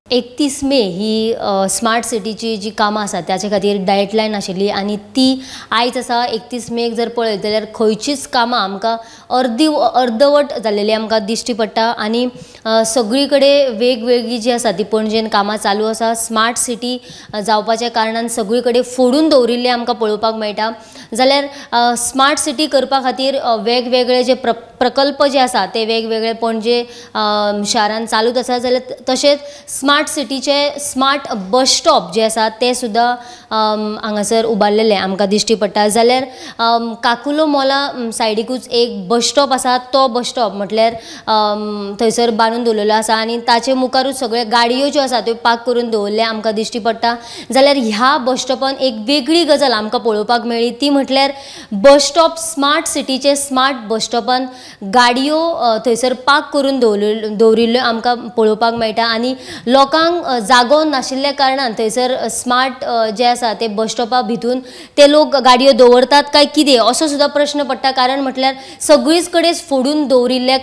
31 मे ही smart सिटीची जी कामां आसा ताचे खातीर डायटलायन आशिल्ली आनी ती आयज आसा 31 मेक जर पळयत जाल्यार खंयचीच कामां आमकां अर्दवट जाल्लेली आमकां दिश्टी पडटा आनी सगळी कडेन वेगवेगळी जी आसा ती पणजेन कामां चालू आसा। स्मार्ट सिटी जावपाच्या कारणान सगळी कडेन फोडून दवरिल्लें आमकां पळोवपाक मेळटा। जाल्यार स्मार्ट सिटी करपा खातीर वेगवेगळे जे प्रकल्प जे आसा ते वेगवेगळे पणजे शारान चालूच आसा। जाल्यार तशेंच स्मार्ट सिटीचे स्मार्ट बस स्टॉप जे आसा ते सुद्दां हांगासर उबारलेले आमकां दिश्टी पडटा। जाल्यार काकुलो मॉला सायडीकूच एक बस स्टॉप आसा, तो बस स्टॉप म्हटल्यार थंयसर बांदून दवरलेलो आसा आनी ताचे मुखारूच सगळे गाडयो ज्यो आसा त्यो पार्क करून दवरले आमकां दिश्टी पडटा। जाल्यार ह्या बस स्टॉपान एक वेगळी गजाल आमकां पळोवपाक मेळ्ळी ती म्हटल्यार बस स्टॉप स्मार्ट सिटीचे स्मार्ट बस स्टॉपान गाडयो थंयसर पार्क करून दवरिल्ल्यो आमकां पळोवपाक मेळटा आनी लोकांक जागो नाशिल्ल्या कारणान थंयसर स्मार्ट जे आसा ते बस स्टॉपा भितून ते लोक गाडयो दवरतात काय कितें असो सुद्दां प्रश्न पडटा। कारण म्हटल्यार सगळीच कडेन फोडून दवरिल्ल्या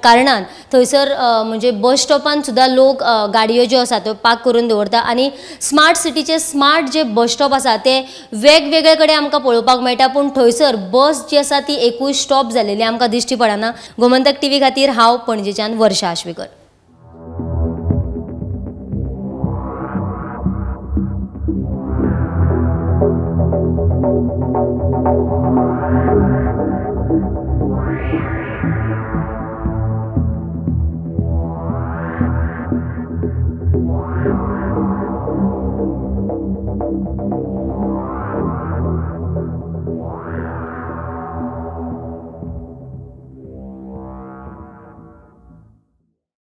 कारणान थंयसर म्हणजे बस स्टॉपान सुद्दां लोक गाडयो ज्यो आसा त्यो पार्क करून दवरता आनी स्मार्ट सिटीचे स्मार्ट जे बस स्टॉप आसा ते वेगवेगळे कडेन आमकां पळोवपाक मेळटा, पूण थंयसर बस जी आसा ती एकूय स्टॉप जाल्लेली आमकां दिश्टी पडना। गोमंतक टीव्ही खातीर हांव पणजेच्यान वर्षा आश्वेकर।